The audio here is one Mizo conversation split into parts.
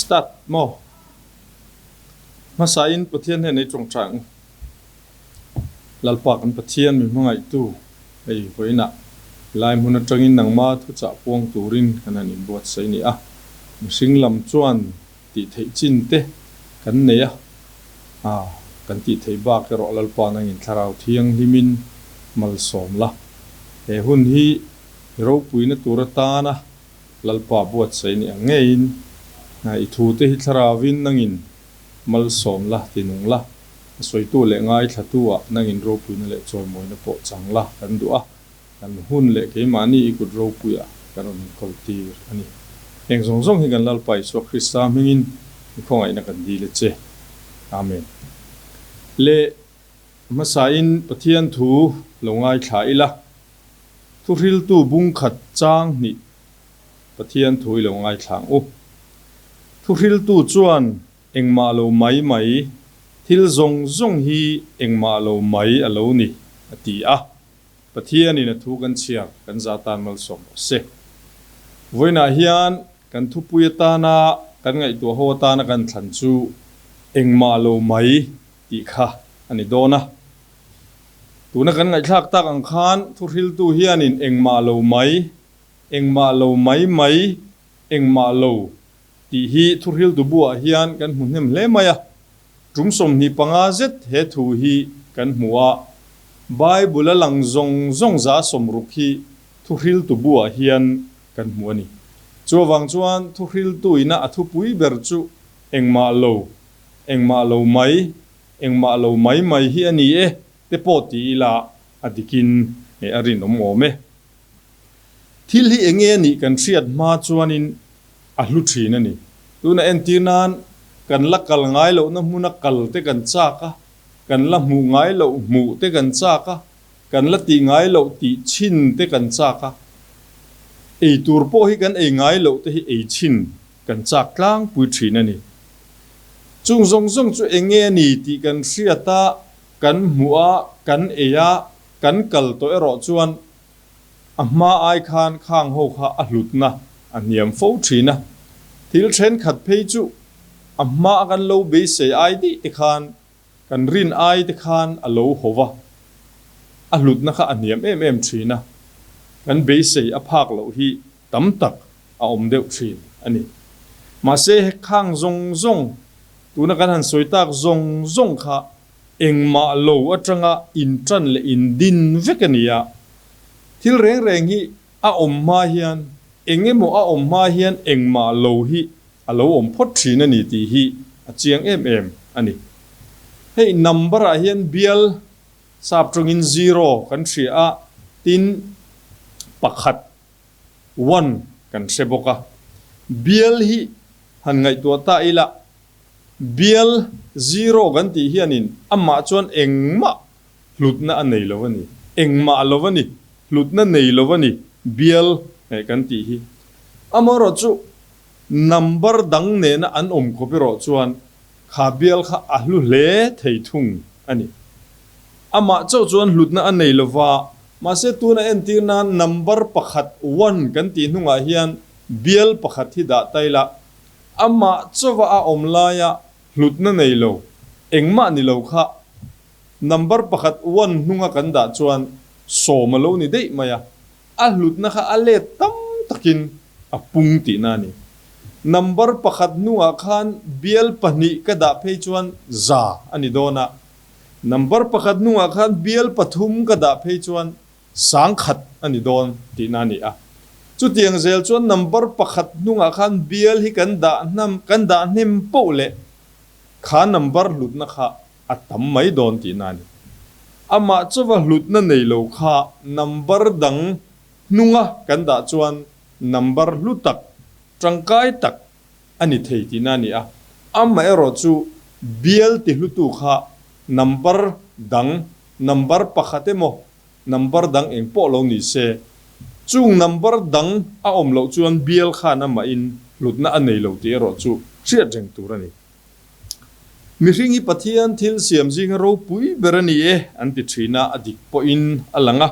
Start maw? Hmasain Pathian hnenah i tawngtai ang u. Lalpa kan Pathian mi hmangaihtu hei vawiinah lai hmun atangin nangma thuchah puang turin kan han inbuatsaih a ni a. Mihring lam chuan tih theih chin te kan nei a, kan tih theih bak erawh Lalpa nangin Thlarau Thianghlimin malsawm la. He hun hi i ropuina tur atana Lalpa buatsaih ni ang ngeiin i thute hi Thlarauvin nangin malsawm la, ti nung la, a sawitu leh ngaithlatu ah nangin ropuina leh chawimawina pawh chang la kan duh a. Kan hun leh keimahni i kut ropuia kan rawn inkawl tir a ni. Heng zawng zawng hi kan Lalpa Isua Krista hmingin i khawngaihna kan dil a che. Amen. Leh hmasain Pathian thu lo ngaithla ila, thuhriltu bungkhat chang hnih Pathian thu i lo ngaithla ang u. Thuhriltu chuan engmah lo mai mai, thil zawng zawng hi engmah lo mai a lo ni, a ti a. Pathianin a thu kan chhiar kan za tan malsawm rawh se. Vawiinah hian kan thupui atana kan ngaihtuah ho atana kan thlan chu engmah lo mai tih kha a ni dawn a. Tuna kan ngaihthlak tak ang khan thuhriltu hianin engmah lo mai, engmah lo mai mai, engmah lo tih hi thuhriltu buah hian kan hmu hnem hle mai a. Tum 25 zet he thu hi kan hmu a, Bible a lang zawng zawng 60 hi thuhriltu buah hian kan hmu a ni. Chuvang chuan thuhriltu ina a thupui ber chu engmah lo, engmah lo mai, engmah lo mai mai hi a ni e te pawh ti ila a dikin a rinawm awm e. Thil hi enge a nih kan hriat hma chuanin a hlu thin a ni. Tuna entir nan kan la kal ngai lohna hmuna kal te kan chak a, kan la hmuh ngai loh hmuh te kan chak a, kan la tih ngai loh tih chhin te kan chak a, ei tur pawh hi kan ei ngai loh te hi ei chhin kan chak tlangpui thin a ni. Chung zawng zawng chu enge a ni tih kan hriat a, kan hmuh a, kan ei a, kan kal tawh erawh chuan A hma ai khan khang ho kha a hlutna a hniam fo thin a, thil thenkhat phei chu a hma kan lo beisei ai dih te khan kan rin ai te khan a lo ho va, a hlutna kha a hniam em em thin a, kan beisei a phak loh hi tam tak a awm deuh thin a ni. Mahse khang zawng zawng tuna kan han sawi tak zawng zawng kha Engmah lo atanga intan leh indin vek a ni a. Thil reng reng hi a awm hma hian, eng emaw a awm hma hian engmah lo hi a lo awm phawt thin a ni tih hi a chiang em em a ni. Hei number ah hian bial sap tawngin zero kan hria a, tin pakhat, one, kan hre bawk a. Bial hi han ngaihtuah ta ila Bial zero kan tih hianin amah chuan engmah hlutna a nei lo a ni. Engmah lo a ni, hlutna nei lo a ni bial kan tih hi. Amaherawh chu number dang nena an awm khawp erawh chuan kha bial kha a hlu hle thei thung a ni. Amah chauh chuan hlutna a nei lo va, mahse tuna entir nan number pakhat, one, kan tih hnungah hian bial pakhat hi dah ta ila, Amah chauha a awm laia hlutna nei lo, engmah ni lo kha number pakhat one hnunga kan dah chuan 10 a lo ni daih mai a, a hlutna kha a let tam takin a pung tihna a ni. Number pakhat hnungah khan bial pahnih ka dah phei chuan 100 a ni dawn a, number pakhat hnungah khan bial pathum ka dah phei chuan 10,000 a ni dawn tihna a ni a. Chutiang zel chuan number pakhat hnungah khan bial hi kan dah hnam kan dah hnem poh leh kha number hlutna kha a tam mai dawn tihna a ni. Amah chauva hlutna nei lo kha number dang hnunga kan dah chuan number hlu tak, tangkai tak a ni thei tihna a ni a. Amaherawh chu bial tihlutu kha number dang Number pakhat emaw, number dang eng pawh lo ni se, chung number dang a awm loh chuan bial khan amahin hlutna a nei lo tih erawh chu hriat reng tur a ni. Mihring hi Pathian thil siam zinga ropui ber a ni e an ti thin a, a dik pawhin a lang a.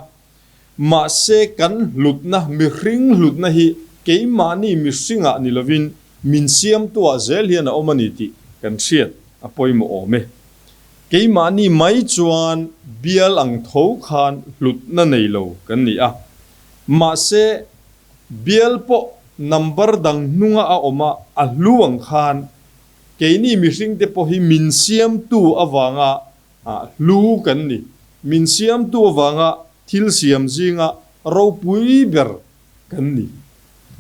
Mahse kan hlutna, mihring hlutna hi keimahni mihringah ni lovin. min siamtuah zel hian a awm a ni tih kan hriat a pawimawh awm e. Keimahni mai chuan bial ang tho khan hlutna nei lo kan ni a, mahse bial pawh number dang hnunga a awm a, a hlu ang khan keini mihringte pawh hi min siamtu avanga hlu kan ni. Min siamtu avanga thil siam zinga ropui ber kan ni.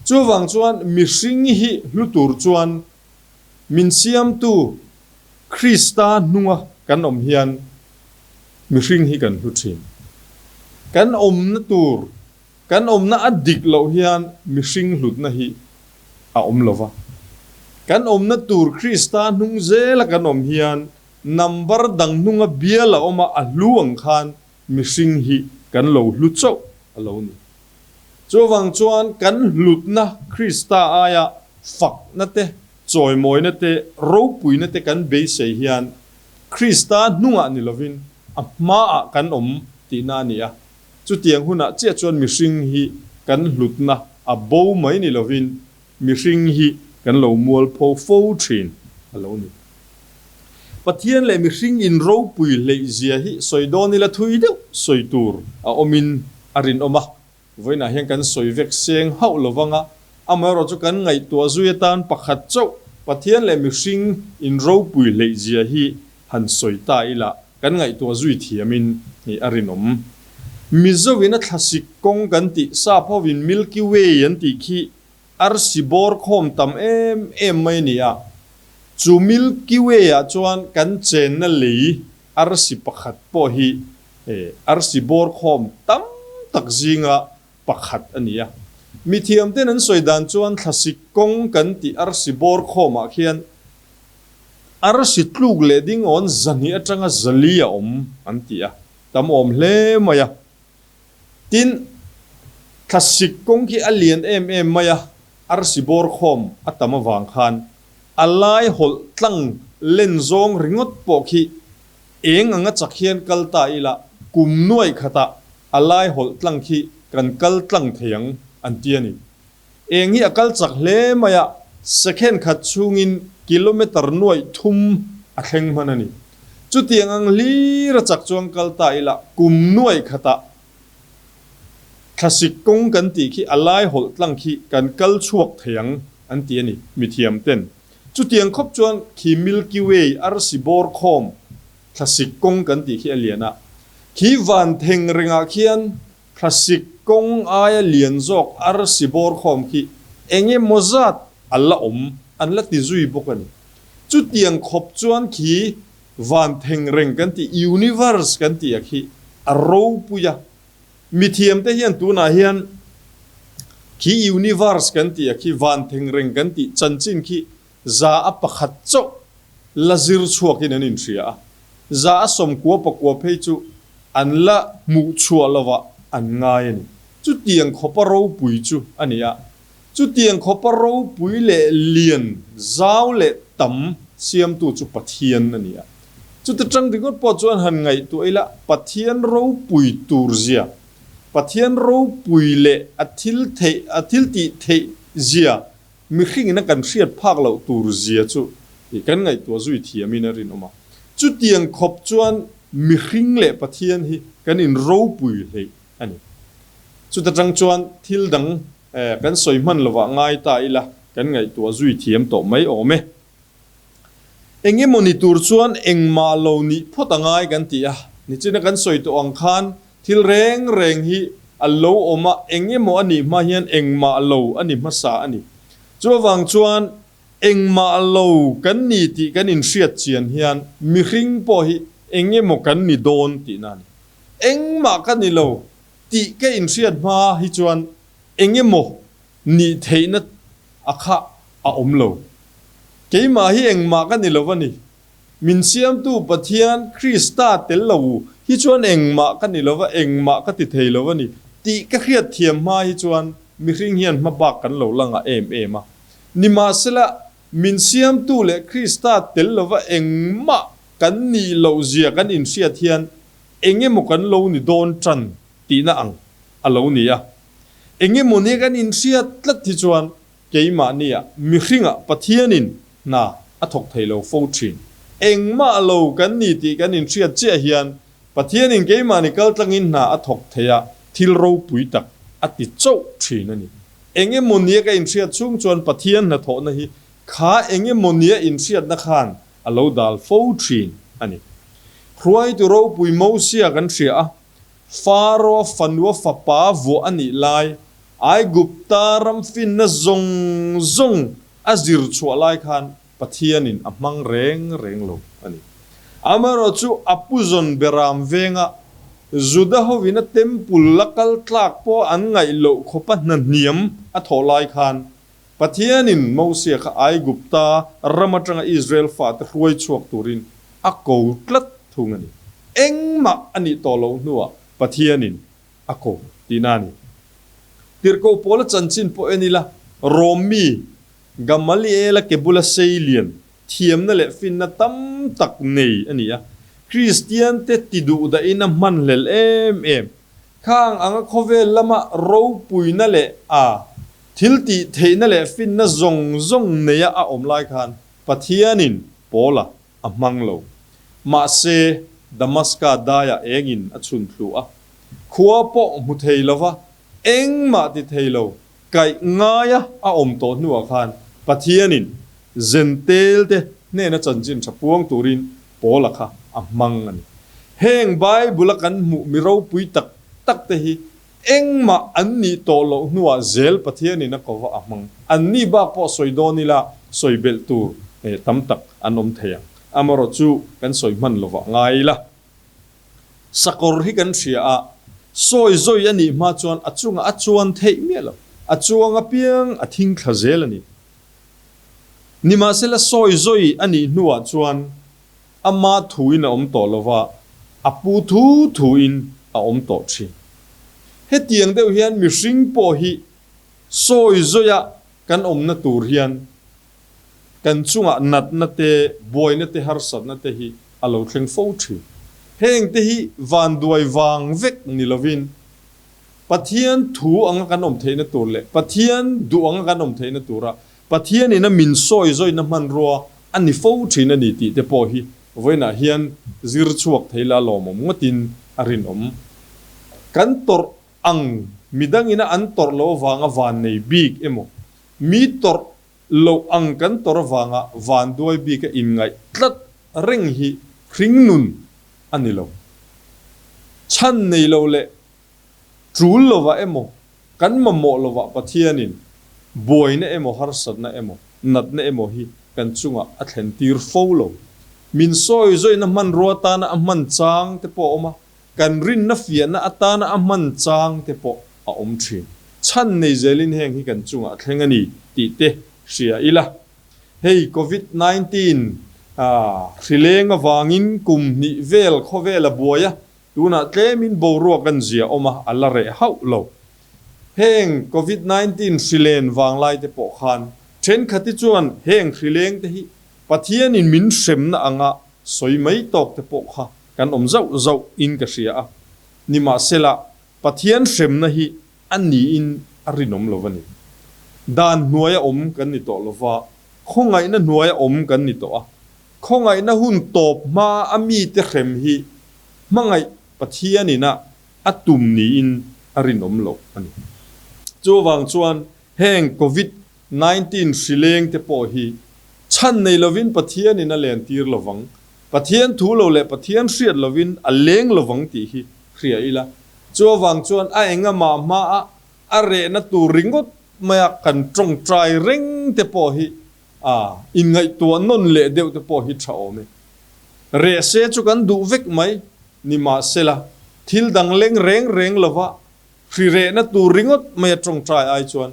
Chuvang chuan mihring hi hlu tur chuan min siamtu Krista hnunga kan awm hian mihring hi kan hlu thin. Kan awmna tur, kan awmna a dik loh hian mihring hlutna hi a awm lo va. Kan awmna tur Krista hnung zela kan awm hian number dang hnunga bial a awm a, a hlu ang khan mihring hi kan lo hlu chauh a lo ni. Chuvang chuan kan hlutna Krista aia fakna te, chawimawina te, ropuina te kan beisei hian Krista hnungah ni lovin a hmaah kan awm tihna a ni a. Chutiang hunah chiah chuan mihring hi kan hlutna a bo mai ni lovin mihring hi kan lo mualpho fo thin a lo ni. Pathian leh mihring in ropui hleih zia hi sawi dawn ila thui deuh sawi tur a awmin a rinawm a, vawiinah hian kan sawi vek seng hauh lo vang a, amaherawh chu kan ngaihtuah zui atan pakhat chauh Pathian leh mihring in ropui hleih zia hi han sawi ta ila kan ngaihtuah zui thiamin a rinawm. Mizo in a thlasik kawng kan tih sap hovin Milky Way an tih khi Arsi bawr khawm tam em em mai a ni a, chu Milky Way-ah chuan kan chenna lei arsi pakhat pawh hi arsi bawr khawm tam tak zinga pakhat a ni a. Mithiamten an sawi dan chuan thlasik kawng kan tih arsi bawr khawmah khian arsi tluk leh ding awn zahnih atanga zali a awm an ti a, tam awm hle mai a. Tin, thlasik kawng khi a lian em em mai a, arsi bawr khawm a tam avang khan a lai hawlh tlang len zawng ringawt pawh khi eng anga chak hian kal ta ila kum nuai khatah a lai hawlh tlang khi kan kal tlang thei ang an ti a ni. Eng hi a kal chak hle mai a, second khat chhungin kilometre nuaih thum a thleng hman a ni. Chutiang ang hlir a chak chuan kal ta ila kum nuaih khatah thlasik kawng kan tih khi a lai hawlh tlang khi kan kal chhuak thei ang an ti a ni, mithiam ten. Chutiang khawp chuan khi Milky Way arsi bawr khawm thlasik kawng kan tih khi a lian a, khi van theng rengah khian Thlasik kawng aia lian zawk arsi bawr khawm khi eng emaw zat a la awm an la ti zui bawk a ni. Chutiang khawp chuan khi van theng reng kan tih universe kan tih a khi a ropui a. Mithiamte hian tunah hian khi universe kan tih a khi van theng reng kan tih chanchin khi Za a pakhat chauh la zir chhuakin an inhria a, za a sawmkua pakua phei chu an la hmuh chhuah lovah an ngai a ni. Chutiang khawpa ropui chu a ni a, chutiang khawpa ropui leh lian, zau leh tam siamtu chu Pathian a ni a. Chuta tang ringawt pawh chuan han ngaihtuah ila Pathian ropui tur zia, Pathian ropui leh a thil theih, a thil tih theih zia Mihringin a kan hriat phak loh tur zia chu kan ngaihtuah zui thiamin a rinawm a. Chutiang khawp chuan mihring leh Pathian hi kan inropui hleih a ni. Chuta tang chuan thil dang kan sawi hman lovah ngai ta ila kan ngaihtuah zui thiam tawh mai awm e. Eng emaw ni tur chuan engmah lo nih phawt a ngai kan ti a, nichina kan sawi tawh ang khan thil reng reng hi a lo awm a, eng emaw a nih hma hian engmah lo a ni hmasa a ni. Chuvang chuan engmah lo kan ni tih kan inhriat chian hian mihring pawh hi eng emaw kan ni dawn tihna a ni. Engmah ka ni lo tih ka inhriat hma hi chuan eng emaw nih theihna a kha a awm lo. Keimah hi engmah ka ni lo a ni. Min siamtu Pathian Krista tel lo hi chuan engmah ka ni lo va, engmah ka ti thei lo a ni tih ka hriat thiam hma hi chuan mihring hian hma bak kan lo la ngah em em a. Nimahsela, min siamtu leh Krista tel lo va engmah kan nih loh zia kan inhriat hian eng emaw kan lo ni dawn tan tihna ang a lo ni a. Eng emaw nia kan inhriat tlat hi chuan. keimahnia mihringah Pathianin hna a thawk thei lo fo thin. Engmah lo kan ni tih kan inhriat chiah hian Pathianin keimahni kaltlangin hna a thawk thei a, thil ropui tak a ti chauh thin a ni. Eng emaw nia ka inhriat chhung chuan Pathian hnathawhna hi kha eng emaw nia inhriatna khan a lo dal fo thin a ni. Hruaitu ropui Mosia kan hria a, Faro fanua fapa vuah a nih lai, Aigupta ram finna zawng zawng a zir chhuah lai khan Pathianin a hmang reng reng lo a ni. Amaherawhchu a pu zawn beram venga Juda hovin a temple la kal tlak pawh an ngaih loh khawpa hna hniam a thawh lai khan Pathianin Mosia kha Aigupta ram atanga Israel fate hruai chhuak turin a ko tlat thung a ni. Engmah a nih tawh loh hnuah Pathianin a ko tihna a ni. Tirhkoh Paula chanchin pawh en ila, Rom mi Gamaliela ke bula sei lian, thiamna leh finna tam tak nei a ni a. Kristiante ti duh dahin a hmanhlel em em. Khang anga khawvel lama ropuina leh a thil tih theihna leh finna zawng zawng neia a awm lai khan Pathianin Paula a hmang lo. Mahse, Damaska daiah engin a chhun thlu a. Khua pawh hmu thei lova, engmah ti thei lo Kaih ngaia a awm tawh hnuah khan Pathianin Zentelte hnena chanchin tha puang turin Paula kha a hmang a ni. Heng Bible-a kan hmuh mi ropui tak takte hi engmah an nih tawh loh hnuah zel Pathianin a kova a hmang. Anni bak pawh sawi dawn ila sawi belh tur tam tak an awm thei ang. Amaherawhchu kan sawi hman lovah ngai ila. Sakawr hi kan hria a, sawi zawi a nih hma chuan a chungah a chuan theih miah lo. A chuang apiang a thing thla zel a ni. Nimahsela sawi zawi a nih hnuah chuan ama thuin a awm tawh lo va, a pu thu thuin a awm tawh thin. Hetiang deuh hian mihring pawh hi sawi zawia kan awmna tur hian Kan chungah natna te, buaina te, harsatna te hi a lo thleng fo thin. Heng te hi vanduai vang vek ni lovin Pathian thu anga kan awm theihna tur leh Pathian duh anga kan awm theihna tura Pathianin a min sawi zawina hmanrua a ni fo thin a ni tih te pawh hi vawiinah hian zir chhuak thei la lawmawm ngawtin a rinawm. Kan tawrh ang midangina an tawrh loh avanga vannei bik emaw mi tawrh Loh ang kan tawr avanga vanduai bika inngaih tlat reng hi hringnun a ni lo. Chhan nei lo leh tul lovah emaw, kan mamawh lovah Pathianin buaina emaw, harsatna emaw, natna emaw hi kan chungah a thlen tir fo lo. Min sawi zawina hmanrua atana a hman chang te pawh a awm a, Kan rinna fiahna atana a hman chang te pawh a awm thin. Chhan nei zelin heng hi kan chungah a thleng a ni tih te hria ila. Hei Covid 19 hrileng avangin kum hnih vel khawvel a buai a, tunah tlemin boruak an zia awm a, a la reh hauh lo. Heng Covid 19 hrilen vanglai te pawh khan thenkhat hi chuan heng hrileng te hi Pathianin min hremna anga sawi mai tawk te pawh kha kan awm zauh zauh in ka hria a, nimahsela Pathian hremna hi a niin a rinawm lo a ni. Dan hnuaia awm kan ni tawh lova, khawngaihna hnuaia awm kan ni tawh a, khawngaihna hun tawp hma a mite hrem hi hmangaih Pathianin a a tum niin a rinawm loh a ni. Chuvang chuan heng Covid 19 hrileng te pawh hi chhan nei lovin Pathianin a len tir lovang, Pathian thu lo leh Pathian hriat lovin a leng lovang tih hi hria ila. Chu avang chuan a engamah hmaa a rehna tur ringawt maia kan tawngtai reng te pawh hi a inngaihtuah nawn leh deuh te pawh hi tha awm e. Reh se chu kan duh vek mai, nimahsela thil dang leng reng reng lova Hri rehna tur ringawt mai a tawngtai ai chuan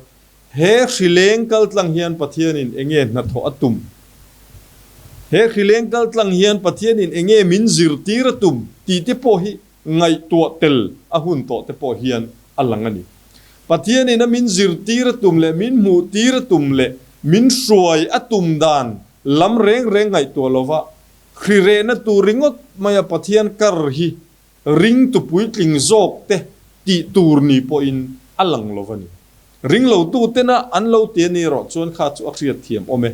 he hri leng kal tlang hian Pathianin enge hnathawh a tum? He hri leng kal tlang hian Pathianin enge min zirtir a tum tih te pawh hi ngaihtuah tel a hun tawh te pawh hian a lang a ni. Pathianin a min zirtir a tum leh min hmuhtir a tum leh min hruai a tum dan lam reng reng ngaihtuah lova hri rehna tur ringawt maia Pathian kar hi Ringtu puitling zawk te tih tur ni pawhin a lang lo a ni. Ringlotu tena an lo ti a ni erawh chuan kha chu a hriat thiam awm e.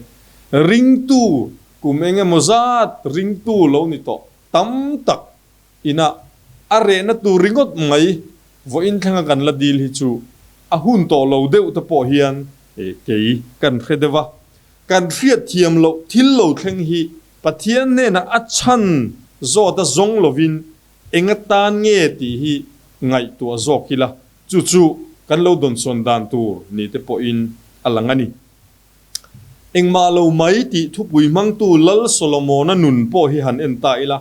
Ringtu kum eng emaw zat ringtu lo ni tawh tam tak ina a rehna tur ringawt mai vawiin thlenga kan la dil hi chu a hun tawh lo deuh te pawh hian kei kan hre deuh a. Kan hriat thiam loh thil lo thleng hi Pathian hnenah a chhan zawt a zawng lovin eng atan nge tih hi ngaihtuah zawk ila Chu chu kan lo dawnsawn dan tur ni te pawhin a lang a ni. Engmah lo mai tih thupui hmangtu Lal Solomona nun pawh hi han en ta ila,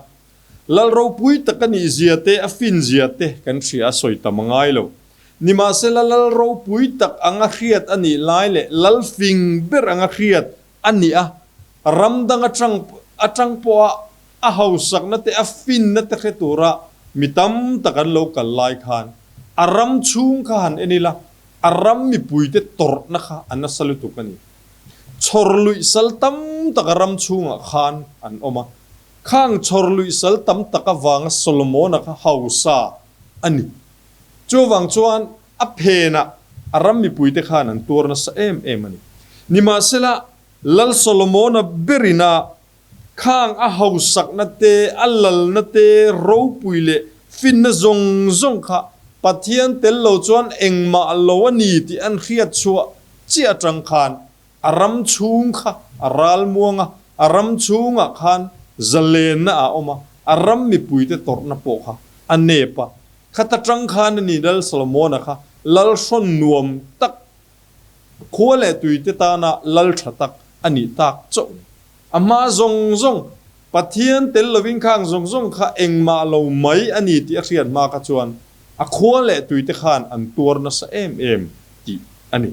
Lal ropui tak a nih zia te, a fin zia te kan hria a sawi tam a ngai lo. Nimahsela Lal ropui tak anga hriat a nih lai leh Lal fing ber anga hriat a nih a, ram dang atang atang pawha a hausakna te a finna te hre tura mi tam tak an lo kal lai khan a ram chhung kha han en ila, a ram mipuite tawrhna kha a nasa lutuk a ni. Chhawr luih sal tam tak a ram chhungah khan an awm a, khang chhawr luih sal tam tak avanga Solomona kha hausa a ni. Chuvang chuan a phenah a ram mipuite khan an tuar nasa em em a ni. Nimahsela, Lal Solomona berina khang a hausakna te, a lalna te, ropui leh finna zawng zawng kha Pathian tel lo chuan engmah lo a ni tih an hriat chhuah chiah atang khan a ram chhung kha a ral muang a, a ram chhungah khan zalenna a awm a, a ram mipuite tawrhna pawh kha a nep a. Khata tang khan a ni Lal Solomona kha lal hrawn nuam tak, khua leh tuite tana lal tha tak a nih tak chauh ni. A hma zawng zawng, Pathian tel lovin khang zawng zawng kha engmah lo mai a ni tih a hriat hma kha chuan a khua leh tuite khan an tuar nasa em em tih a ni.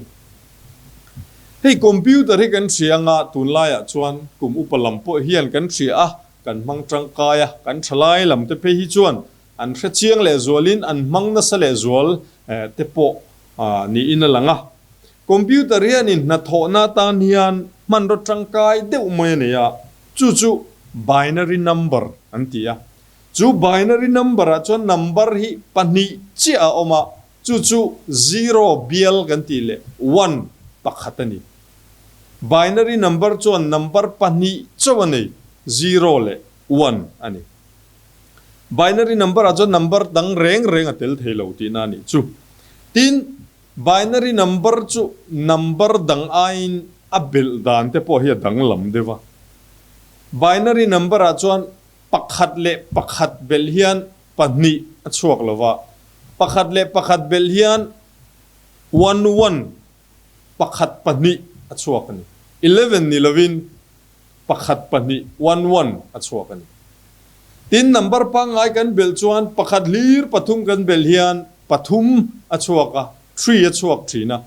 Hei computer hi kan hria anga tunlaiah chuan kum upa lam pawh hian kan hria a, kan hmang tangkai a, kan thalai lam te phei hi chuan An hre chiang leh zualin an hmang nasa leh zual te pawh niin a lang a. Computer hianin hnathawhna atan hian hmanraw tangkai deuh mai a nei a, chu chu binary number an ti a. Chu binary number ah chuan number hi pahnih chiah a awm a, chu chu zero bial kan tih leh one pakhat a ni. Binary number chuan number pahnih chauh a nei, zero leh one a ni. Binary number ah chuan number dang reng reng a tel thei lo tihna a nih chu. Tin, binary number chu number dang aiin a belh dan te pawh hi a danglam deuh a. Binary number ah chuan pakhat leh pakhat belh hian pahnih a chhuak lo va, pakhat leh pakhat belh hian one one pakhat pahnih a chhuak a ni. 11 ni lovin pakhat pahnih one one a chhuak a ni. Tin, number pangngai kan belh chuan pakhat hlir pathum kan belh hian pathum a chhuak a, three a chhuak thin a.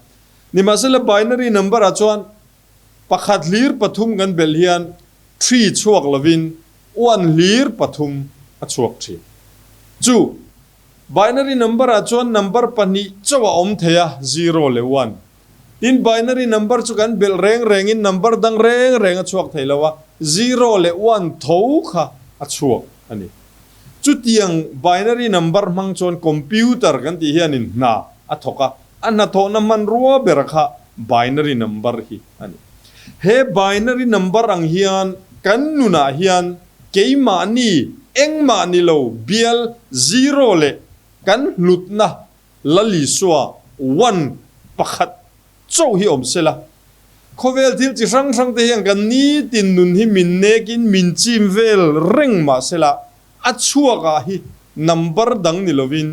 Nimahsela binary number ah chuan pakhat hlir pathum kan belh hian three chhuak lovin one hlir pathum a chhuak thin. Chu binary number ah chuan number pahnih chauh a awm thei a, zero leh one. Tin, binary number chu kan belh reng rengin number dang reng reng a chhuak thei lo a, zero leh one tho kha a chhuak a ni. Chutiang binary number hmang chuan computer kan tih hianin hna a thawk a, a hnathawhna hmanrua ber kha binary number hi a ni. He binary number ang hian kan nunah hian keimahni engmah ni lo bial zero leh kan hlutna Lalisua one pakhat chauh hi awm sela, khawvel thil chi hrang hrang te hian kan nitin nun hi min nekin min chim vel reng mah sela, a chhuakah hi number dang ni lovin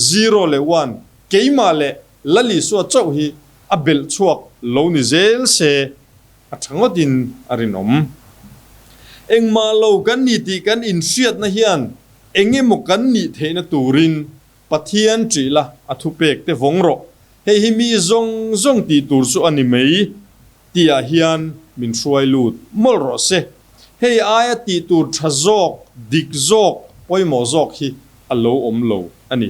zero leh one keimah leh Lalisua chauh hi a belh chhuak lo ni zel se a tha ngawtin a rinawm. Engmah lo kan ni tih kan inhriatna hian engemaw kan nih theihna turin Pathian ṭih la, a thupek te vawng rawh. Hei hi mi zawng zawng tih tur chu a ni mai tihah hian min hruai lut mawlh rawh se. Hei aia tih tur ṭha zawk, dik zawk, pawimawh zawk hi a lo awm lo a ni.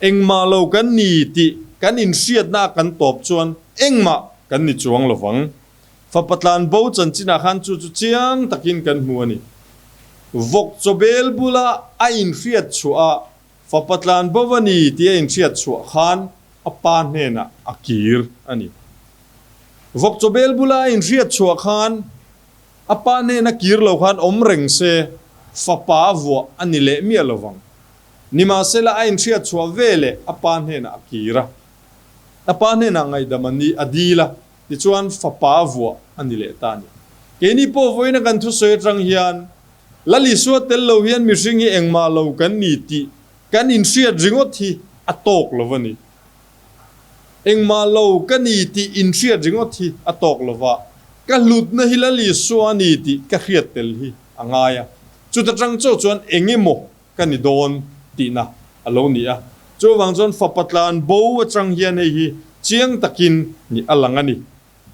Engmah lo kan ni tih kan inhriatna a kan tawp chuan engmah kan ni chuang lo vang. Fapa tlanbo chanchinah khan chu chu chiang takin kan hmu a ni. Vawk chawbel bula a inhriat chhuah a Fapa tlan bo a ni tih a inhriat chhuah khan a pa hnenah a kir a ni. Vawk chawbel bula a inhriat chhuah khan a pa hnena kir lo khan awm reng se fapa vuah a ni leh miah lo vang. Nimahsela a inhriat chhuah ve leh a pa hnenah a kir a. A pa hnenah ngaihdam a ni a dil a, tichuan fapa vuah a ni leh ta a ni. Keini pawh vawiina kan thusawi atang hian Lal Isua tel lo hian mihring hi engmah lo kan ni tih kan inhriat ringawt hi a tawk lo a ni. Engmah lo ka ni tih inhriat ringawt hi a tawk lo va, ka hlutna hi Lal Isua a ni tih ka hriat tel hi a ngai a. Chuta tang chauh chuan eng emaw ka ni dawn tihna a lo ni a. Chuvang chuan fapa tlan bo atang hian hei hi chiang takin ni a lang a ni.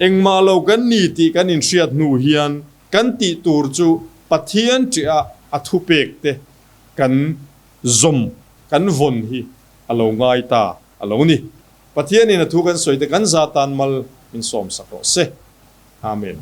Engmah lo kan ni tih kan inhriat hnu hian kan tih tur chu Pathian ṭiah a thupek te kan zawm, kan vawn hi a lo ngai ta a lo ni. Pathianin a thu kan sawi te kan za tan mal min sawmsak rawh se. Amen.